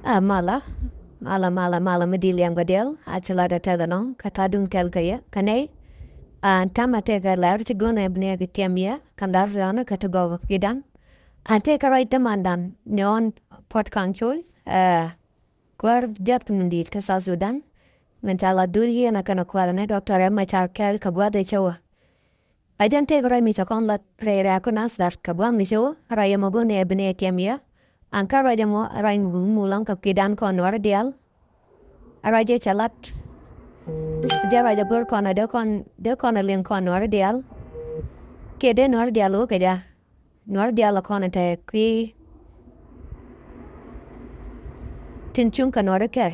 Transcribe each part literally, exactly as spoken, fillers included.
A malä, malä, malä, malä mi di̱i̱t liɛm kɛ diaal, a ci lat ɛ tɛth ɛnɔ, kä ta̱a̱ duŋ kɛl kɛ yɛ, kɛ nɛy. A täämɛ tëëkɛ lɛr ti go̱o̱nɛ bi nɛy kɛ tiɛm yɛ, kɛ lɛr rɔɔnɛ kä ti gɔw kɛ kui̱dan. A tëëkɛ ruac dämandan ni ɣɔn Puɔt Kaŋ Col, ɛ, kuäär diath min di̱i̱t kä South Sudan. Min ca la dhur yieen a kɛnɛ kuäärä ni Doctor Riek Machar Kɛɛl kɛ gua̱a̱th ëë cä wä. A jɛn tëëk ruac mi ca kɔn lat rɛy rɛ̈ɛ̈k kä Nasir kɛ gua̱a̱th mi cä wä, ruac ɛmɔ go̱o̱nɛ bi nɛy tiɛm yɛ. An kä ruac ɛmɔ ruac mi bum mi lɔ̱ŋ kɛ kui̱dan kɔn Nuäärä diaal. Ruac ëë cɛ lat. Jɛ ruac ɛ go̱r kɔn a dee kɔn, dee kɔn a liŋ kɔn Nuäärä diaal. Kiɛ dee Nuäärä diaal wä kɛ jɛ. Nuäärä diaal a kɔn te kui̱ tin cuŋ kɛ Nuäärä kɛ.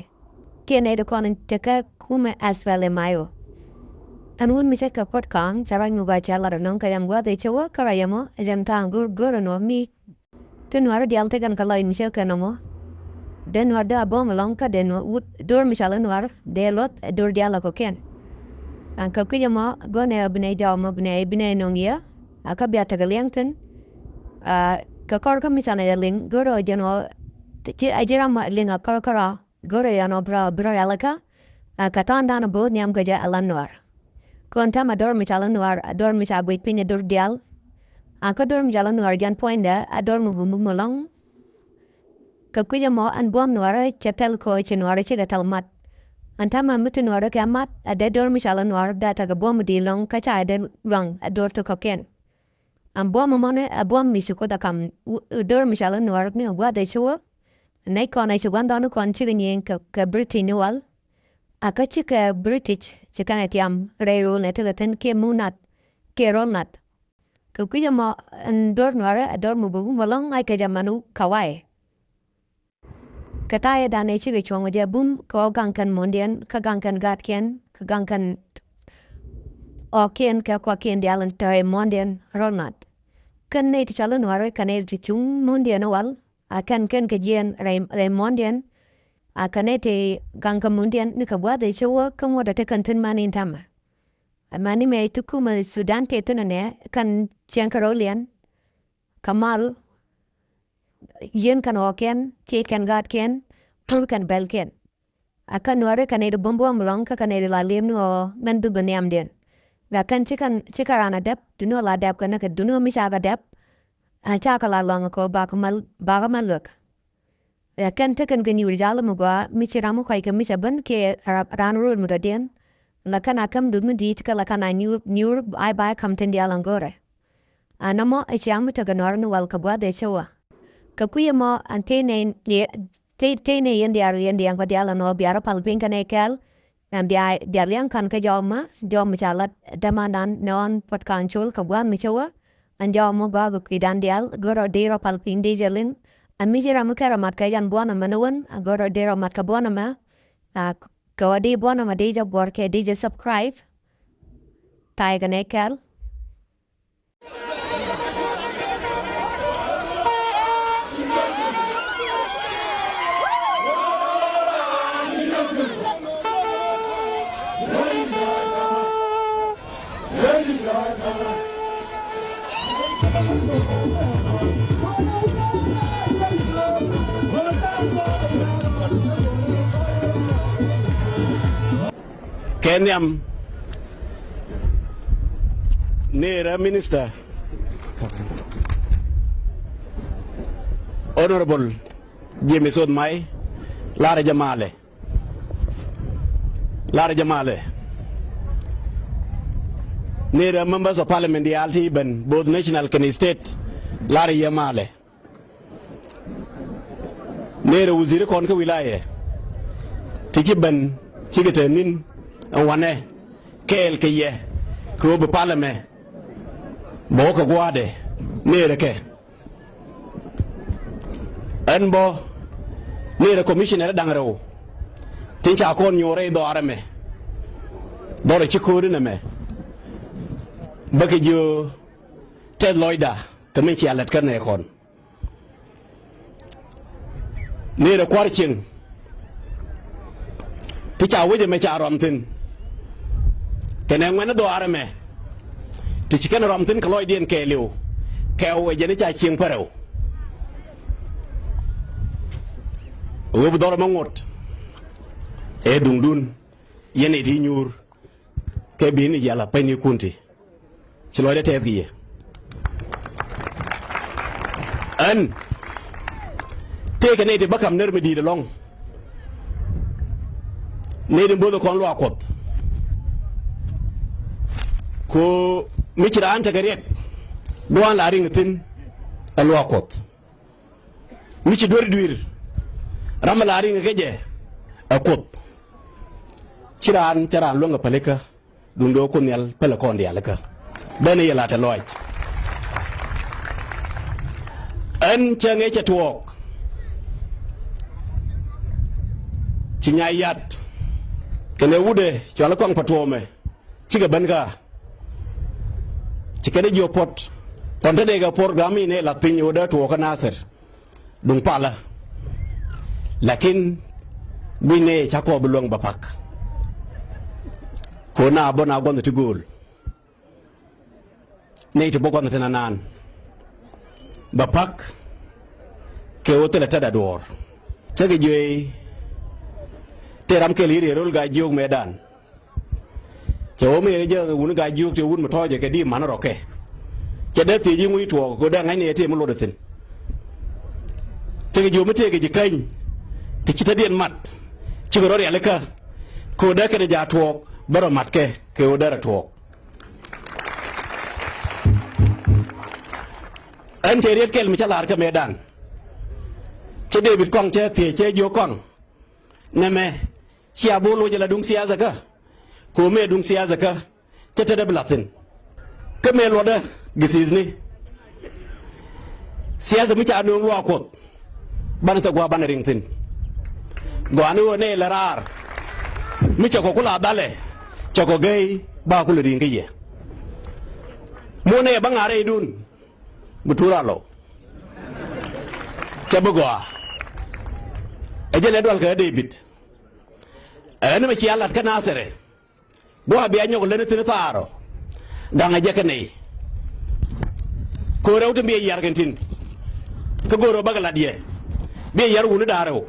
Kiɛ nɛy ti kɔn te kä kumɛ SPLM-IO. Ɛn wut mi ce̱tkɛ Puɔt Kaŋ, cɛ ruac mi gɔaa cɛ lat ɛnɔ kɛ jɛn gua̱a̱th ëë cä wä, kä ruac ɛmɔ ɛ jɛn ta̱a̱ go̱r, go̱r ɛn ɣöö mi ti Nuäärä diaal tekɛn kɛ lɔc mi ce̱tkɛ nɔmɔ. Dee Nuäär dee a buɔ̱m ɛlɔ̱ŋ kä dee Nuäär wut do̱r mi cɔal i̱ Nuäär dee luɔth ɛ do̱r diaal a kɔ̱kiɛn. An kɛ kui̱c ɛmɔ go̱o̱nɛ bi nɛy jɔw ɛmɔ bi nɛy, bi nɛy nöŋ yɛ. A kä bia tekɛ liɛŋ thi̱n. A kɛ kɔr kä mi canɛ jɛ liŋ go̱o̱rɛ ɔ jɛn ɔ ci a ji̱ ram liŋ a kɔr kärɔa. Go̱o̱rɛ yɛn ɔ bi rɔ, bi rɔ rialikä. A kɛ tha̱a̱ŋdan bo̱o̱th nhiam kɛ jɛ a la Nuäär. Kɔn täämɛ a do̱r mi cɔal i̱ Nuäär, a do̱r mi ca guic piny a do̱r diaal. A kä do̱r mi cɔal i̱ Nuäär jɛn puɔ̱nydɛ, a do̱r mi bum bum ɛlɔ̱ŋ. Kɛ kui̱c ɛmɔ ɛn buɔ̱m Nuäärä cɛ thil kɔ ci Nuäärä cikɛ thil mat. Ɛn täämɛ mi ti Nuäärä kɛ mat, a dee do̱r mi cɔal i̱ Nuäär dee tekɛ buɔ̱m mi di̱i̱t ɛlɔ̱ŋ kä ca dee luaŋ a do̱r ti kɔ̱kiɛn. Ɛn buɔ̱m ɛmɔni ɛ buɔ̱m mi ci Kuoth ɛ ka̱m, do̱r mi cɔal i̱ Nuäär ni gua̱a̱th ëë cä wä. Nɛy kɔn ɛ ci gua̱ndɔɔŋni kɔn cikɛ nyieny kɛ, kɛ British ni wal. A kä cikɛ British ci kɛn ɛ tiam rɛy rol nɛ tekɛ thi̱n kiɛ muŋ nath kiɛ rol nath. Kɛ kui̱c ɛmɔ ɛn do̱r Nuäärä ɛ do̱r mi bum bum ɛlɔ̱ŋ ŋa̱ckɛ jɛ mɛn kawai. Kɛ ta̱yɛ danɛ cikɛ cuɔ̱ŋ jɛ bum kɛ ɣöö gaŋ kɛn muɔ̱ndiɛn, kä gaŋ kɛn gaatkiɛn, kä gaŋ kɛn ɣɔ̱kiɛn kɛ kuakiɛn diaal in tɔ̱ ɛ muɔ̱ndiɛn rɔl nath. Kɛn nɛy ti cɔal i̱ Nuäärä kɛn nɛy ti cuŋ muɔ̱ndiɛn i̱ wal, a kɛn kɛn kɛ jiɛɛn rɛy, rɛy muɔ̱ndiɛn. A kɛn nɛy ti gaŋ kɛ muɔ̱ndiɛn ni kɛ gua̱a̱th ëë cä wä kä ŋuɔ̱t a tekɛn thi̱n man in täämɛ. Ɛ mani mëë ti kumɛ Sudan tëë thi̱n ɛnɛ kɛn cieŋ kɛ rɔliɛn. Kä mal, yieen kɛn ɣɔ̱kiɛn, thiec kɛn gaatkiɛn, pur kɛn bɛlkiɛn. A kä Nuäärä kɛn nɛy ti buɔ̱m buɔ̱m ɛlɔ̱ŋ kä kɛn nɛy ti la li̱em ni ɣöö mɛn dup ɛ nhiamdiɛn. Bia kɛn ci kɛn, ci kɛn raan a dɛp, duŋni ɣöö la dɛp kɛn ni kɛ, duŋni ɣöö mi ca kɛ dɛp. A ca kɛ la luaŋ kɛ ɣöö bakɛ mal, bakɛ mal luäk. Ɛ kɛn tekɛn kɛ nyuur jal mi gɔaa mi ci ram mi kɔc kɛ mi cɛ ben kiɛ ra-, raan rööl mi dɔ̱diɛn. La kɛn a käm duth mi di̱i̱t kɛ la kɛn a nyuur, nyuur ay ba ɛ ka̱m tin diaal ɛn go̱rɛ. Ɛn ɛmɔ ɛ ciaŋ mi tekɛ Nuäär ni wal kɛ gua̱a̱th ëë cä wä. Kɛ kui̱ ɛmɔ ɛn tëë nɛy, tëë, tëë nɛy yɛn diaal, yɛn diaal kɛ diaal ɛn ɣöö bia rɔ pal piny kɛ nɛy kɛɛl. Ɛn bia, bia liɛŋ ka̱n kä jɔw mɛ, jɔw mi ca lat dämandan ni ɣɔn Puɔt Ka̱ŋ Col kɛ gua̱a̱th mi cä wä. Ɛn jɔw mɔ gɔaa kɛ kui̱dan diaal, go̱rɛ ɔ dee rɔ pal piny dee jɛ liŋ. Ɛ mi ci ram mi kɛn rɔ mat kɛ jɛn buɔ̱n ɛmɛ ni wän, ɛ go̱rɛ ɔ dee rɔ mat kɛ buɔ̱n ɛmɛ. A kɛ ɣöö dee buɔ̱n ɛmɛ dee jɛ guɔ̱r kɛ dee jɛ subscribe. Ta̱yɛ kɛ nɛy kɛɛl. Kɛ nhiam ni rɛ minister Honorable James Oth Mai, larɛ jɛ malɛ. Larɛ jɛ malɛ. Ni rɛ members of parliament diaal ti ben, both national kɛnɛ state, larɛ jɛ malɛ. Ni rɛ waziri kɔn kä wilaya ti ci ben, cikɛ te ni̱n ɛn wanɛ kɛɛl kɛ yɛ kɛ ɣöö bi parliament bɛ wä kɛ gua̱a̱dɛ. Ni rɛ kɛ Ɛn bä ni rɛ commissioner da̱ŋ rɛw tin ca kɔn nyuɔrɛ i̱ dhɔaarɛ mɛ, dhɔrɛ ci ko̱ri nɛmɛ, bä kɛ jiö tɛth lɔcda kɛ min cia lät kä nɛ kɔn. Ni rɛ kua̱r cieŋ ti ca wecɛ mɛ ca rɔm thi̱n. Kɛnɛ ŋuɛ̈ni dhɔaarɛ mɛ ti ci kɛn rɔm thi̱n kɛ lɔcdiɛn kɛɛliw, kɛ wecɛ ni ca cieŋ pärɛw. Ɣöö bi dhɔr ɛmɛ ŋot ɛ duŋdun, yɛn nɛy ti nyuur kɛ bi ni yɛl a pɛny ni kun ti ci lɔcdɛ tɛth kɛ yɛ. Ɛn tëëkɛ nɛy ti bä ka̱m ner mi di̱i̱t ɛlɔ̱ŋ, nɛy ti bo̱th ɛ kɔn luaak Kuɔth. Ko mi ci raan tekɛ riɛk, gua̱a̱n la riŋ thi̱n ɛ luaak Kuɔth. Mi ci duer dui̱r, ram mi la riŋ kä jɛ ɛ Kuoth. Ci raan, cä raan luäŋ ɛ pälikä, duundɛ ɣöö Kuoth Nhial pälɛ kɔn diaal ikä. Bɛn ɛ yɛ la̱t ɛ lɔac. Ɛn cäŋ ëë cɛ tuɔɔk, ci Nyayat kɛnɛ wutdɛ cɔal i̱ Kɔaŋ Patuɔmɛ, cikɛ ben kä. Ci kɛn jiök puɔ̱t, tɔ̱n te dee kɛ program in ëë lath piny ɣöö dee tuɔɔk kä Nasir, duŋ palä. Lakin gui̱n nɛy ca kɔɔp bi luäŋ bɛ pa̱k. Ko̱n na bä na gua̱nh ti gööl, nɛy ti bä gua̱nh ti nanaan bɛ pa̱k. Kɛ ɣöö thilɛ tetdä duɔ̱ɔ̱r. Cä kɛ jiök i̱ te ram kɛl i̱ riee ro̱l Gaa-jiök mëëdan. Cɛ wä mi yɛ jɛ wun Gaa-jiök, tëë wut mi tɔ̱ɔ̱cɛ kɛ di̱i̱m man rɔ̱kɛ. Cɛ dee thiec i̱ ŋuc tuɔɔk kɛ dee ŋa̱cni ɛ tëë mi luɔtdɛ thi̱n. Cɛ kɛ jiök mi tëëkɛ ji̱ käny ti ci tetdiɛn mat, cikɛ rɔ rialikä kɛ ɣöö dee kɛnɛ jaat tuɔɔk, bä rɔ matkɛ kɛ ɣöö dee rɔ tuɔɔk. Ɛn cɛ riet kɛl mi cä la̱r kä mëëdan. Cɛ David Kɔaŋ cɛ thiec, cɛ jiök Kɔaŋ, nɛmɛ cia bo̱o̱l wä jɛ la duŋ siasa kä, ko̱ mëë duŋ siasa kä, cä tetdä bi la̱th thi̱n. Kä mëë luɔtdä githithni, siasa mi ca nööŋ luaak Kuɔth, banɛ thil gua̱a̱th banɛ riŋ thi̱n. Gɔaa ni ɣöö nɛy lɛ raar mi cɛ kɔ ku la dhalɛ, cɛ kɔ gey ba ku lɛ ri̱i̱ŋ kä yɛ. Muɔ̱ɔ̱n nɛy bä ŋa̱r rɛydun bi tuur a lɔw. Cɛ bi gɔaa. Ɛ jɛn ɛ dual kɛ David. Ɛn mɛ cia la̱t kä Nasɛrɛ, gua̱a̱ bia nyɔk leni thi̱n thaarɔ. Gaŋɛ jɛ kɛ nɛy. Ko̱rɛ wä tin bi yar kɛn tin. Kä go̱o̱rɛ wä bakɛ lat yɛ, bi yar wuni da̱rɛ wä.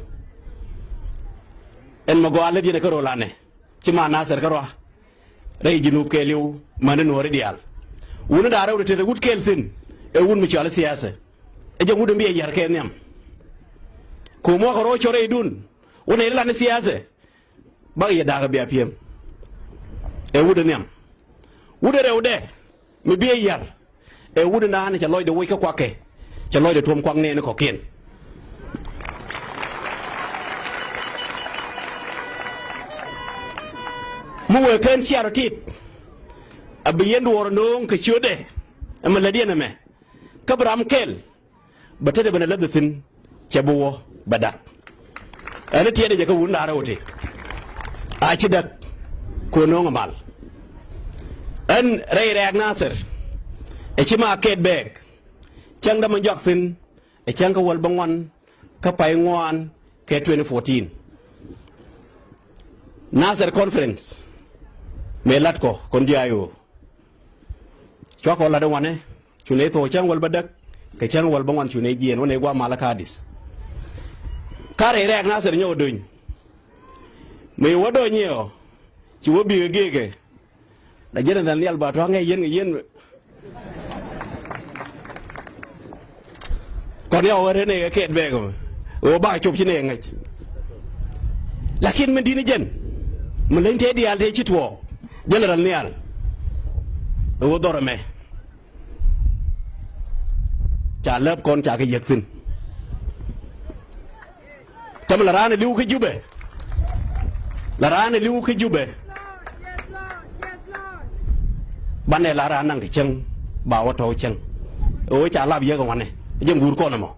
Ɛn mɛ gɔaa lät yɛn ɛ kä ro̱l anɛ, ci ma Nasɛr kä rɔa. Rɛy Junub kɛɛliw, mäni Nuɔ̱ɔ̱ri diaal. Wuni da̱rɛ wä ti te wut kɛɛl thi̱n. Ɛ wut mi cɔal i̱ siasa. Ɛ jɛ wut in bi yar kɛ nhiam. Ko̱ muɔ̱kɛ rɔ cɔ rɛydun wä nɛy ri lan i̱ siasa. Bak yɛ da̱a̱k ɛ bia pi̱em. Ɛ wut ɛ nhiam. Wut ɛ rɛwdɛ mi bi ɛ yar. Ɛ wut ɛ naan cɛ lɔcdɛ woc kä kuakɛ. Cɛ lɔcdɛ tuɔ̱m kuak nɛɛni kɔ̱kiɛn. Mi wee kɛn ciaar ɔ tit, a bi yɛn duɔɔr ɛ nööŋ kɛ ciötdɛ. Ɛmɛ lätdiɛn ɛmɛ kä bi ram kɛl. Bɛ tetdɛ ben a läth thi̱n, cɛ bi wä bɛ dak. Ɛn tiɛɛdɛ jɛ kä wun da̱rɛ wä ti. A ci dak ko̱ no̱o̱ŋ a mal. Ɛn rɛy rɛɛk Nasir, ɛ ci ma kɛɛt bɛɛk. Cäŋ dämɛ jɔak thi̱n ɛ cäŋ kä wäl bäŋuan kä pay ŋuan kɛ twenty fourteen. Nasir conference mëë la̱t kɔ kɔn ji̱ I O. Cua kɔ lat in wanɛ, cu nɛy thok cäŋ wäl bädäk kɛ cäŋ wäl bäŋuan, cu nɛy jiɛɛn wä nɛy gua̱a̱th mal kä Addis. Ka rɛy rɛɛk Nasir nyɔk döny. Mëë wä döny iɔ, ci wä bikɛ giekɛ. La jiɛn in dhɛl nhial ba tua̱ŋ ŋɛc yɛn kɛ yɛn. Kɔn ya wä ren ɛ kɛɛt bɛɛk ɛ wä ba cop ci nɛ ŋäc. Lakin min di̱t ni jɛn mi leny tëë diaal tëë ci tuɔɔk, General Nhial, ɛ wä dhɔr ɛmɛ. Ca läp kɔn ca kɛ yiëk thi̱n. Täämɛ la raan ɛ li̱w kä Jubɛ. La raan ɛ li̱w kä Jubɛ. Banɛ la raan naŋ ti cäŋ ba wä tɔ̱w cäŋ. Ɛ ɣöö ca lap yek ɛ wanɛ jɛ ŋuur kɔn ɛmɔ.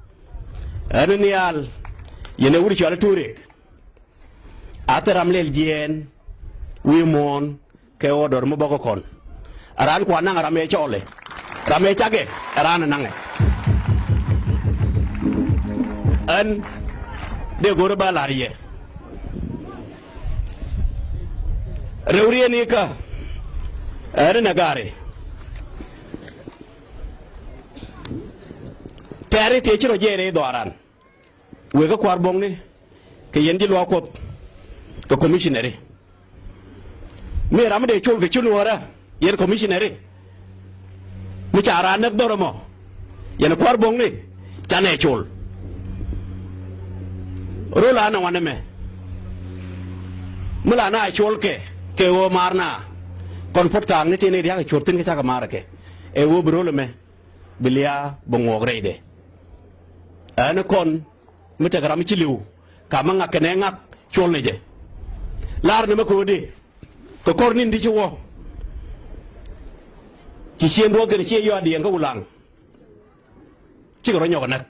Ɛn nhial yɛn ɛ wut cɔal ɛ Turik. A thil ram lɛl jiɛɛn wi̱i̱ muɔ̱ɔ̱n kɛ order mi bɔkä kɔn. A raan kua naŋ ram ëë cɔɔlɛ, ram ëë cakɛ, a raan ɛ naŋɛ. Ɛn dee go̱rä ba la̱r yɛ. Rɛw riɛn ikä ɛn nɛ gaari. Tɛɛri tëë ci rɔ jiɛɛn i̱ dhɔaaran. Wek kä kua̱r buɔ̱ŋni kɛ yɛn ji̱ luaak Kuɔth kɛ commissioneri. Mi ram mi dee col kɛ ci nuɔɔrä yɛn commissioneri. Mi ca raan näk dhɔr ɛmɔ, yɛn kua̱r bo̱ŋni, canɛ col. Rol anɛ wanɛ mɛ. Mi la na col kɛ, kɛ ɣöö maar na. Kɔn puɔ̱t kaakni tëë ni ria̱k ɛ cuɔ̱r thi̱n kä cakɛ maar kɛ. Ɛ ɣöö bi rol ɛmɛ bi liaa bɛ ŋuɔɔk rɛydɛ. Ɛn kɔn mi tekɛ ram mi ci li̱w, ka mi ŋak kɛnɛ ŋak, col ni jɛ. Lar ni mɛ ko̱o̱di kɛ kɔr ni̱n ti ci wä. Ci cien duɔth kɛn ciɛ yɔaadiɛn kä Wulaŋ. Cikɛ rɔ nyɔk ɛ näk.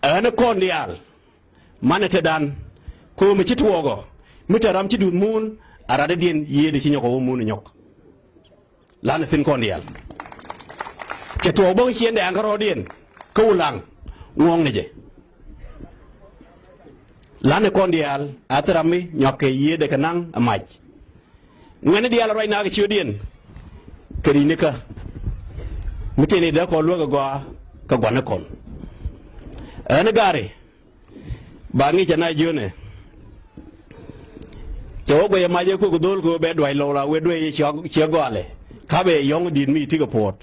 Ɛn kɔn diaal, manɛ tetdan, ko̱o̱mɛ ci tuɔɔkɔ, mi te ram ci duth muun, a radädiɛn yiëëdɛ ci nyɔk ɛ wä muun ɛ nyɔk. Lanɛ thi̱n kɔn diaal. Cɛ tuɔɔk bä kä ciëŋdɛ an kä rɔɔdiɛn kä Wulaŋ, ŋuɔ̱ɔ̱ŋnɛ jɛ. Lanɛ kɔn diaal a thil ram mi nyɔak kɛ yiëëdɛ kɛ naŋ ɛ mac. Ŋuɛ̈ni diaal ruac naak ɛ ciötdiɛn kɛ ri̱cnikä. Mi tëë ni dee kɔn luäk ɛ gɔaa kɛ gua̱nikɔn. Ɛn gaari, ba ŋi̱i̱c ɛ na jiönɛ. Cɛ wä guɛc ɛ mac ɛ kok dho̱o̱l kɛ ɣöö bɛ duac lɔw la wee duee ciɛ, ciɛ gɔalɛ. Ka bɛ yɔ̱ŋ di̱i̱t mi ci kɛ puɔ̱t.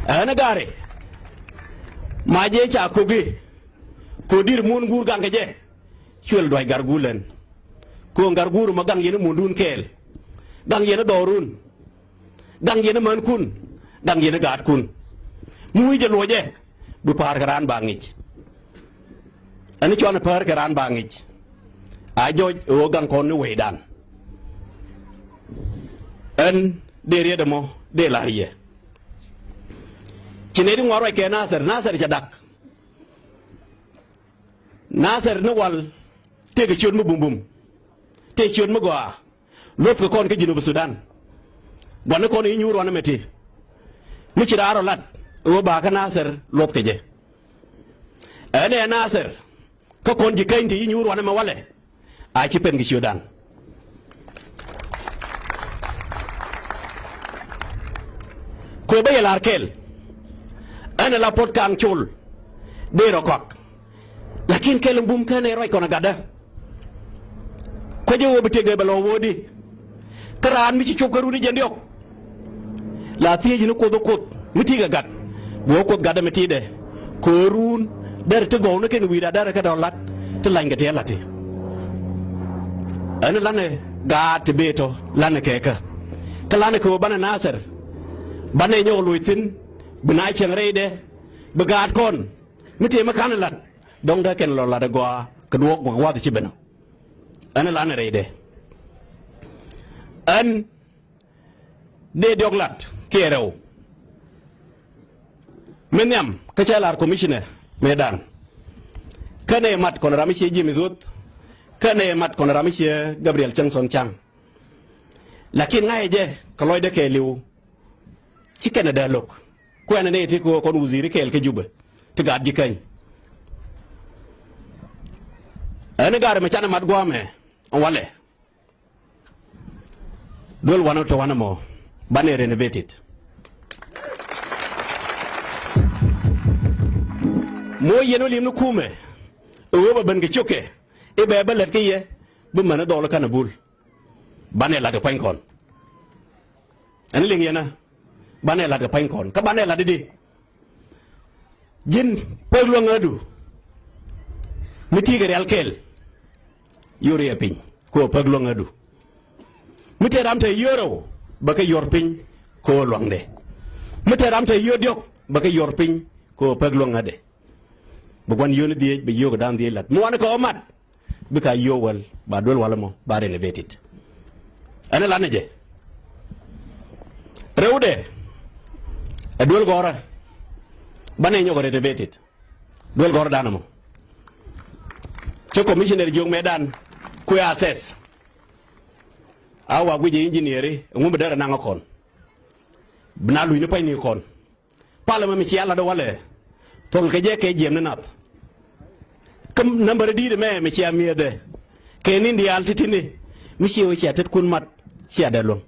Ɛn ɛ gaari, mac ɛ ca koki. Kɛ ɣöö di̱t muun guur gaŋ kɛ jɛ. Cuël duac gar guur lɛn. Kɛ ɣöö gar guur mɔ gaŋ yɛn ɛ muundun kɛɛl. Gaŋ yɛn ɛ dhɔrun. Gaŋ yɛn ɛ mänkun, gaŋ yɛn ɛ gaatkun. Mi wi̱i̱ jɛ luɔcɛ, bi pa̱a̱r kɛ raan ba ŋi̱c. Ɛn cɔn ɛ pa̱a̱r kɛ raan ba ŋi̱c. A jɔc ɛ ɣöö gaŋ kɔn ni wecdan. Ɛn dee riet ɛmɔ dee la̱r yɛ. Ci nɛy ti ŋuan ruac kɛ Nathɛr, Nathɛr cɛ dak. Nathɛr ni wal tëëkɛ ciöt mi bumbum. Tëë ciöt mi gɔaa. Luɔthkɛ kɔn kä Jinub Sudan. Gua̱nikɔn i̱ nyuur wanɛ mɛ ti. Mi ci raar ɔ lat ɣöö ba kä Nathɛr luɔthkɛ jɛ. Ɛn ɛ Nathɛr kä kɔn ji̱ käny ti i̱ nyuur wanɛ mɛ walɛ. A ci pen kɛ ciötdan. Kɛ ɣöö bä yɛ la̱r kɛl. Ɛn ɛ la puɔ̱t kaŋ col. Dee rɔ kɔak. Lakin kɛl in bum kɛn ɛ ruac kɔn ɛ gatdä. Kuecä ɣöö bi tiekdɛ bɛ lɔ wä di. Kä raan mi ci cop kä run i̱ jɛn diɔ̱k. La thiec ni Kuoth ɛ Kuoth mi ti̱i̱ kɛ gat. Bi wä Kuoth gatdɛ mi ti̱i̱dɛ. Kɛ ɣöö run derɛ ti gɔw ni kɛn wi̱i̱da derɛ kɛ dɔ̱r la̱t ti lanykɛ ti ɛ la̱t ti. Ɛn lanɛ gaat ti bëë tɔ lanɛ kɛ kä. Kä lanɛ kɛ ɣöö banɛ Nathɛr. Banɛ nyɔk loc thi̱n. Bi na cieŋ rɛydɛ. Bi gaat kɔn. Mi tëë mi ka̱n ɛ la̱t. Dɔ̱ŋ dee kɛn lɔ lat ɛ gɔaa kɛ duɔ̱ɔ̱k gua̱k wath ci ben ɔ. Ɛn ɛ lat ni rɛydɛ. Ɛn dee diɔ̱k lat kiɛ rɛw. Mi nhiam kä cɛ lar commissioner mëëdan. Kä nɛ mat kɔn ram mi ciɛ James Woth. Kä nɛ mat kɔn ram mi ciɛ Gabriel Chengson Chang. Lakin ŋa̱cɛ jɛ kɛ lɔcdɛ kɛɛliw. Ci kɛn ɛ dee lo̱k. Kuɛn ɛ nɛy ti kɛ ɣöö kɔn wudhi̱i̱ri kɛɛl kä Jubɛ ti gaat ji̱ käny. Ɛn i̱ gaari mɛ canɛ mat gua̱a̱mɛ ɛn walɛ. Duel wanɛ tɔ wanɛ mɔ banɛ renovated. Mɔ yɛn wä li̱em ni kumɛ. Ɛ ɣöö bɛ ben kɛ ciökɛ i̱ bɛ bä lät kä yɛ. Bi män i̱ dhɔl i̱ kanɛ bul. Banɛ lat kɛ pa̱ny kɔn. Ɛn liŋ yɛn ɛ banɛ lat kɛ pa̱ny kɔn kä banɛ lat i̱di. Ji̱n pek luäŋädu mi ti̱i̱ kɛ rial kɛl. Yor yɛ piny kɛ ɣöö pek luäŋädu. Mi te ram te yio̱r ɛ wä bɛ kɛ yuɔr piny kɛ ɣöö luaŋdɛ. Mi te ram te yio̱r diɔ̱k bɛ kɛ yuɔr piny kɛ ɣöö pek luäŋädɛ. Bɛ gua̱n yio̱r ni dhieec bɛ yio̱r kɛ da̱a̱n dhieec la̱t mi wanɛ kɛ ɣä mat. Bikɛ a yio̱w wäl ba duel walä mɔ ba renovated. Ɛn ɛ lanɛ jɛ rɛwdɛ ɛ duel gɔ̱rä. Banɛ nyɔk renovated duel gɔ̱rä danɛ mɔ. Cä commissioner jiök mɛ dan kuɛ assess. A wa guic ɛ engineer i̱ ɛŋu mi därɛ naŋ ɛ kɔn. Bi na luc ni pa̱ny ni kɔn. Palä mɛ mi cia lat walɛ thol kɛ jɛ kɛ jiɛm ni nath. Kä nambär di̱i̱t mɛ mi cia mi̱ethɛ kɛ ni̱n diaal ti̱ti̱ni mi cia wee cia tet kun mat cia dee luäŋ.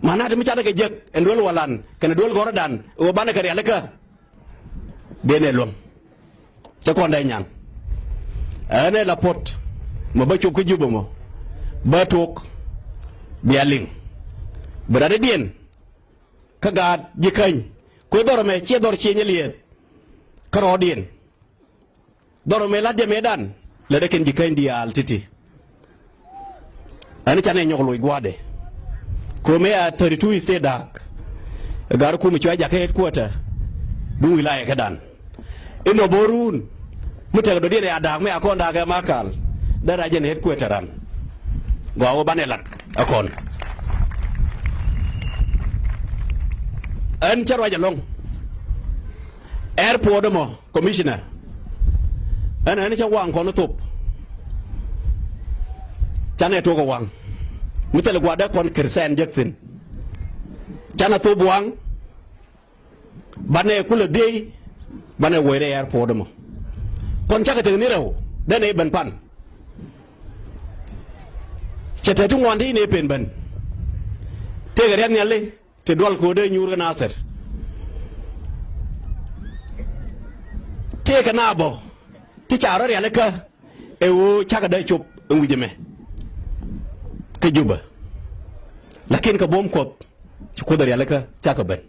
Manat mi cat kɛ jek ɛn duel walan kɛnɛ duel gɔ̱rdan ɛ wä banɛ kɛ rialikä. Dee nɛ luäŋ. Cä kɔn dee nyan. Ɛn ɛ la puɔ̱t mɔ bä cop kä Jubɛ mɔ bä tok bia liŋ. Bi rat dee diɛn kä gaat ji̱ käny. Kuɛ dhɔr ɛmɛ ciɛ dhɔr cieny liɛɛth. Kä rɔɔdiɛn dhɔr ɛmɛ la̱t jɛ mëëdan lɛ dee kɛn ji̱ käny diaal ti̱ti̱. Ɛn canɛ nyɔk loc gua̱a̱dɛ. Ko̱mɛ a thirty two state da̱a̱k. Ɛ gar kum cua jakä headquarter duŋ wilaya kädan. Inɔ bo̱o̱ ruun mi tekɛ dɔ̱diɛn ɛ a da̱a̱k mi a kɔn da̱a̱k ɛ Makal. Dee rac ɛn headquarter ran. Gɔaa wä banɛ lat ɛ kɔn. Ɛn cä ruac ɛlɔ̱ŋ. Airport ɛmɔ. Commissioner, ɛn ɛn cä waŋ kɔn thop. Canɛ tuɔk ɛ waŋ mi thil gua̱dɛ kɔn kir sɛn jek thi̱n. Canɛ thop waŋ. Banɛ kulɛ dhiey. Banɛ wee rɛ airport ɛmɔ. Kɔn cakɛ tek ni rɛw dee nɛ i̱ ben pan. Cɛ te ti ŋuan ti inɛ pen ben. Tëëkɛ riath nhiali. Ti dual ko̱o̱dɛ nyuur kä Nathir. Tëëkɛ na bä ti ca rɔ rialikä. Ɛ ɣöö cakɛ dee cop ɛn wi̱c ɛmɛ kä Jubɛ. Lakin kɛ buɔ̱m Kuɔth ci Kuoth ɛ rialikä cakɛ ben.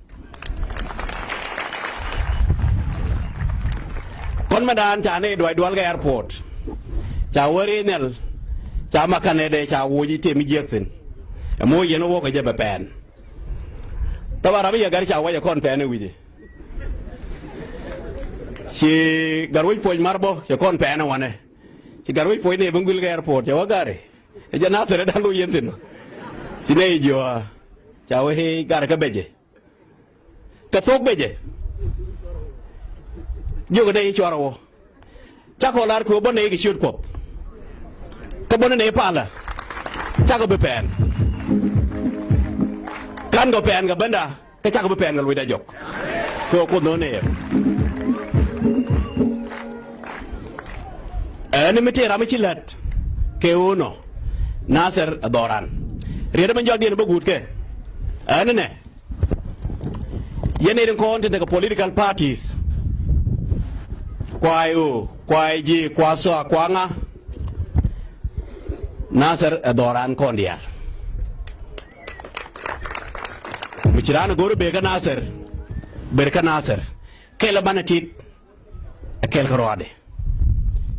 Kɔn mɛndan ca ni duac dual kɛ airport. Ca wä ri nhial. Ca makanɛ dee ca woc i̱ tëë mi jiäk thi̱n. Ɛmɔ yɛn wä kɛ jɛ bɛ pɛn. Thaban ram i̱ yɛ gari ca wacɛ kɔn pɛɛnɛ wi̱cɛ. Ci gar wec puɔ̱ny mar bä cɛ kɔn pɛɛnɛ wanɛ. Ci gar wec puɔ̱ny ni bi ŋuil kɛ airport cɛ wä gari. Ɛ jɛ Nathir ɛ da̱ŋ lo̱c yɛn thi̱n. Ci nɛ i̱ jiɔa ca wee gar kä becɛ. Kɛ thok becɛ. Jiök ɛ dee i̱ cuarɛ wä. Cakɔ lar kɛ ɣöö bä nɛy kɛ ciöt Kuɔth. Kä bä ni nɛy palä. Cakɔ bi pɛn. Ka̱n kɔ pɛn kɛ bända kä cakɔ bi pɛn kɛ luɔcda jɔk. Kɛ ɣöö Kuoth no̱o̱ŋ nɛy ɛ. Ɛn mi tëë ram mi ci lät kɛ ɣöö nɔ Nathir ɛ dhɔran. Riet ɛmɛ jɔakdiɛn bä guutkɛ. Ɛn nɛ. Yɛn ɛ rin kɔn tin tekɛ political parties. Kua I O, kua I J, kua SSOA, kua ŋa. Nathir ɛ dhɔran kɔn diaal. Mi ci raan ɛ go̱r ber kä Nathir, ber kä Nathir. Kɛl ɛ banɛ tit. Ɛ kɛl kärɔaadɛ.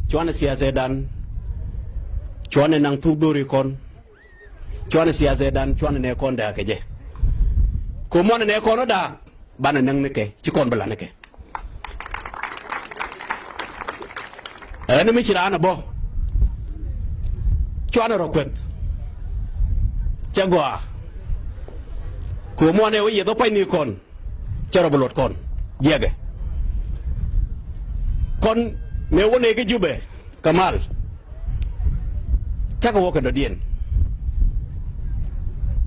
Cuanɛ siathɛdan. Cuanɛ naŋ thuk dho̱ri kɔn. Cuanɛ siathɛdan, cuanɛ nɛ kɔn da̱a̱k kɛ jɛ. Ko̱ muanɛ nɛ kɔn ɔ da̱a̱k, banɛ näŋ ni kɛ, ci kɔn bi la̱t ni kɛ. Ɛn mi ci raan ɛ bä. Cuanɛ rɔ kueth. Cɛ gɔaa. Ko̱ muanɛ wä yieth ɔ pa̱ny ni kɔn. Cɛ rɔ bi luɔt kɔn jiɛkɛ. Kɔn mëë wä nɛy kä Jubɛ kɛ mal. Cakɛ wä kɛ dɔ̱diɛn.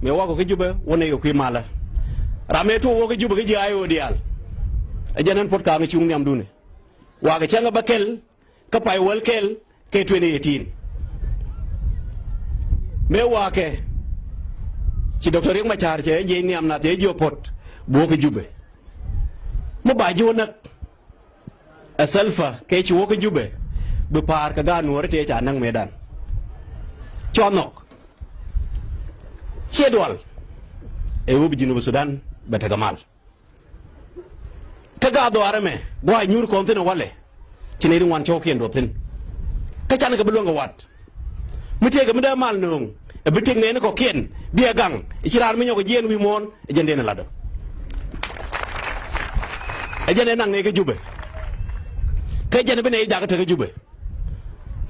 Mëë wakɔ kä Jubɛ wä nɛy kɛ kui̱ malä. Ram mëë tuɔɔk wä kä Jubɛ kä ji̱ I O diaal. Ɛ jɛn ɛn puɔ̱t ka̱a̱ŋ cuŋ nhiamdun. Wakɛ cäŋ ɛ bä kɛl. Kä pay wäl kɛl kɛ twenty eighteen. Mëë wakɛ ci Doctor Riek Machar cɛ jiɛc nhiam nath cɛ jiök puɔ̱t bi wä kä Jubɛ. Mi ba ji̱ wä näk ɛ Salva kɛ ci wä kä Jubɛ bi pa̱a̱r kɛ gaat nuɔ̱ɔ̱ri tëë ca näk mëëdan. Cua nhɔk. Ciɛ dual. Ɛ wä bi Junub Sudan bɛ tekɛ mal. Kä gaat dhɔaar ɛmɛ gua̱a̱c nyuur kɔn thi̱n ɛ walɛ. Ci nɛy ti ŋuan cɔwkiɛn duɔth thi̱n. Kä canɛ kɛ bi luäŋ kɛ wat. Mi tëëkɛ mi dee mal nööŋ ɛ bi tëk nɛɛni kɔ̱kiɛn bi ɛ gaŋ. Ci raan mi nyɔk ɛ jiɛɛn wi̱i̱ muɔ̱ɔ̱n ɛ jɛn dee ni latdɔ. Ɛ jɛn ɛ naŋ nɛy kä Jubɛ. Kä jɛn bi nɛy jakä te kä Jubɛ.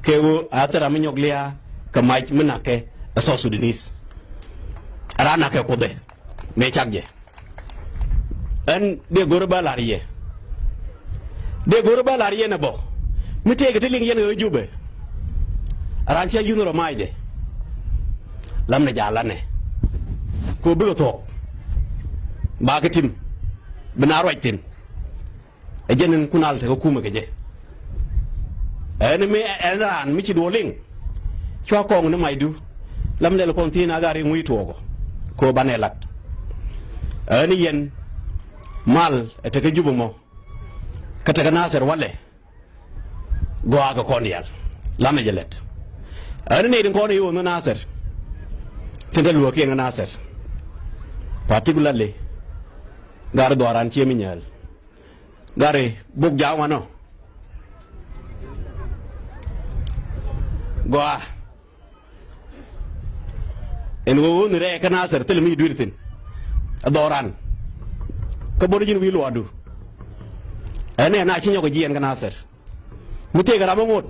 Kɛ ɣöö a thil ram mi nyɔk lia̱a̱ kɛ mac mi na̱kɛ ɛ South Sudanese. Ɛ raan na̱kɛ Kuothɛ mëë cak jɛ. Ɛn dee go̱rä bä la̱r yɛ. Dee go̱rä bä la̱r yɛ nɛ bä. Mi tëëkɛ ti liŋ yɛn ɣöö Jubɛ. Ɛ raan cä yunh rɔ maacdɛ. Lamnɛ jalanɛ. Kɛ ɣöö bikɛ thuɔ̱k. Bakɛ tim. Bi na ruac thi̱n. Ɛ jɛn in kun al tekä kumɛ kɛ jɛ. Ɛn mi ɛn raan mi ci duɔl liŋ. Cua kɔŋ ni macdu. Lam lɛl kɔn thi̱n a gar i̱ ŋui̱ tuɔɔkɔ. Kɛ ɣöö banɛ lat. Ɛn yɛn mal ɛ tekä Jubɛ mɔ. Kä tekä Nathir walɛ. Gɔaa kɛ kɔn diaal. Lamɛ jɛ lɛt. Ɛn nɛy tin kɔn i̱ ɣöö ni Nasir. Tin te luäk kiɛn kä Nasir. Particularly gari dhɔaran cie mi nyääl. Gari buk ja̱a̱ŋ wanɔ. Gɔaa. Ɛn ɣöö ɣöö ni rɛɛ kä Nasir thilɛ mi ci dui̱r thi̱n. Ɛ dhɔran. Kä bot ji̱n wi̱i̱ luaakdu. Ɛn ɛ na ci nyɔk ɛ jiɛɛn kä Nasir. Mi tëëkɛ ram ɛ ŋot.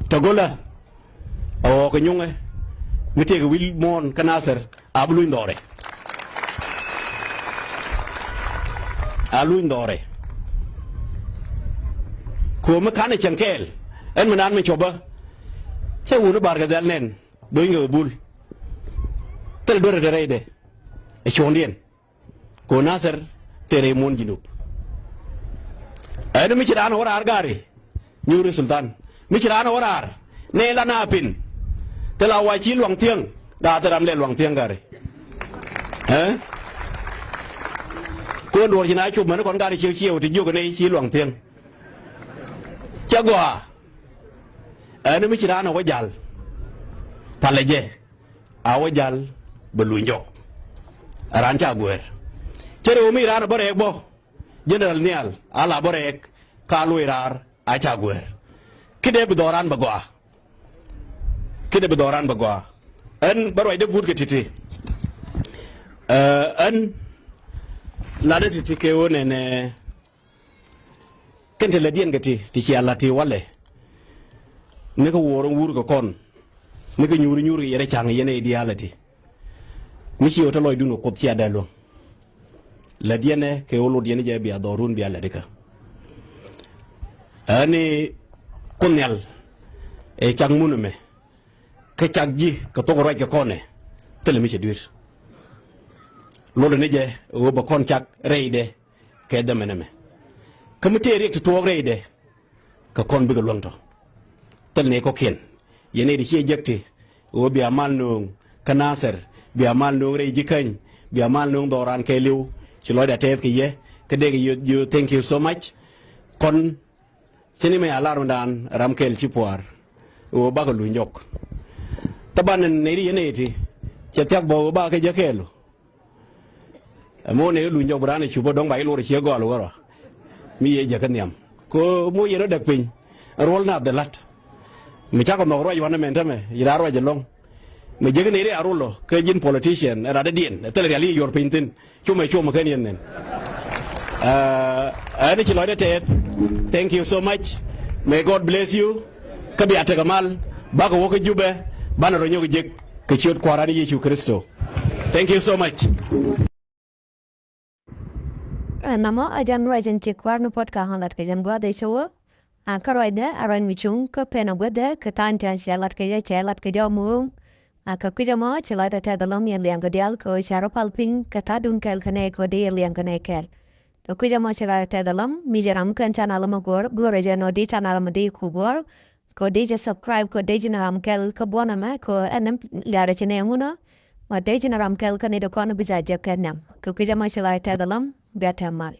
Tɛ go̱lä. Ɛ ɣɔɔk ɛ nyuŋɛ. Mi tëëkɛ wi̱i̱ muɔ̱ɔ̱n kä Nasir. A bi luny dhɔrɛ. A luny dhɔrɛ. Ko̱o̱m mi ka̱n ɛ cäŋ kɛɛl. Ɛn mi naan mi cɔpä. Cɛ wuni bar kɛ dhɛl nɛn. Do̱ny kɛ bul. Thil duer ɛ te rɛydɛ. Ɛ cuɔ̱ɔ̱ŋdiɛn. Ko Nasir te rɛy muɔ̱ɔ̱n Jinub. Ɛn mi ci raan ɛ wä raar gari. Nyuuri Sultan. Mi ci raan ɛ wä raar. Nɛ la na pin. Te la wa ci luaŋ thiäŋ. Gaa thil ram lɛ luaŋ thiäŋ gari. Ɛ? Ko duɔr ci na cop mɛn kɔn gari ciek ciek ti jiök nɛ ci luaŋ thiäŋ. Cɛ gɔaa. Ɛn mi ci raan ɛ wä jal. Palɛ jɛ. A wä jal bɛ luny jɔk. Ɛ raan ca guɛɛr. Cɛ rɛ wä mi raan ɛ bä rɛɛk bä. General Nhial a la bä rɛɛk ka luɔy raar a ca guɛɛr. Kidɛ bi dhɔran bɛ gɔaa. Kidɛ bi dhɔran bɛ gɔaa. Ɛn bä ruacdɛ guut kɛ ti̱ti̱. Ɛ, ɛn latdɛ ti̱ti̱ kɛ ɣöö nɛnɛ. Kɛn te lätdiɛn kɛ ti, ti cia la̱t ti walɛ. Ni kä wuɔɔr in wur kɛ kɔn. Ni kä nyuur nyuur kɛ yɛrɛ ca̱ŋ yɛn ɛ diaal ɛ ti. Mi ci ɣöö te lɔcdun kɛ Kuoth cia dee luäŋ. Lätdiɛn ɛ kɛ ɣöö lotdiɛn jɛ bia dhɔrun bia lätdi kä. Ɛni Kuoth Nhial ɛ cak mun ɛmɛ. Kä cak ji̱ kɛ thok ruac kɛ kɔn ɛ. Thilɛ mi cɛ dui̱r. Lotdɛ ni jɛ ɣöö bɛ kɔn cak rɛydɛ. Kɛ dhɛmɛ nɛmɛ. Kä mi tëë riɛk ti tuɔɔk rɛydɛ. Kɛ kɔn bikɛ luäŋ tɔ. Thil ni kɔkiɛn. Yɛn nɛy ti ciɛ jek ti. Ɣöö bia mal nööŋ. Kä Nasir. Bia mal nööŋ rɛy ji̱ käny. Bia mal nööŋ dhɔran kɛɛliw. Ci lɔcdɛ tɛth kɛ yɛ. Kä dee kɛ yio̱, yio̱, thank you so much. Kɔn. Cini mɛ a lar mi daan ram kɛɛl ci puaar. Ɣöö bakɛ luny jɔk. Thaban nɛy ti yɛn nɛy ti. Cɛ thiak bä ɣöö bakɛ jɛ kɛɛl. Ɛmɔ nɛ luny jɔk bi raan ɛ cup ɛ dɔ̱ŋ ba i̱ lor ɛ ciɛ gɔl wärä. Mi yɛ jɛ kä nhiam. Ko mo yɛn ɔ däk piny. Ruɔl nath dɛ la̱t. Mi cakɔ nhɔk ruac wanɛ mɛn tämɛ, yi raar ruac ɛlɔ̱ŋ. Mi jek ni ri a rol ɔ, kä ji̱n politician, ɛ rat dädiɛn, ɛ thil rial yi yuɔr piny thi̱n. Cumɛ cumɛ kɛn yɛn nɛn. Ɛɛ, ɛn ci lɔcdä tɛth. Thank you so much. May God bless you. Kä bia tekɛ mal, bakɛ wä kä Jubɛ, banɛ rɔ nyɔk jek, kɛ ciöt Kua̱ran Yecu Kritho. Thank you so much. Ɛ, nɔmɔ a jɛn ruac in ci kuäär ni puɔ̱t ka ɣän lat kɛ jɛn gua̱a̱th ëë cä wä. A kä ruacdɛ a ruac mi cuŋ kä pen a guäthdɛ kɛ tha̱a̱ŋ tia̱a̱ŋ cɛ lat kɛ jɛ, cɛ lat kɛ jɛ muŋ. A kɛ kui̱c ɛmɔ ci lɔcdɛ tɛth ɛlɔ̱ŋ yɛn liɛŋkɛ diaal kɛ ɣöö ca rɔ pal piny kɛ tha̱a̱ŋdun kɛɛl kɛ nɛy kɛ ɣöö dee yɛn liɛŋkɛ nɛy kɛɛl. Kɛ kui̱c ɛmɔ ci lɔcdɛ tɛth ɛlɔ̱ŋ mi jɛ ram mi ken canɛl ɛmɔ guɔ̱ɔ̱r, guɔ̱ɔ̱r ɛ jɛ nɔ di canɛl ɛmɔ di ku guɔ̱ɔ̱r. Kɛ ɣöö dee jɛ subscribe, kɛ ɣöö dee ji̱n ram kɛl kä buɔ̱n ɛmɛ, kɛ ɣöö ɛn ɛm liaarɛ ci nɛ ŋunɔ. Ɣöö dee ji̱n ram kɛl kä nɛy ti kɔn bi jɛ jek kɛ nhiam. Kɛ kui̱c ɛmɔ ci lɔcdɛ tɛth ɛlɔ̱ŋ, bia tɛm mal.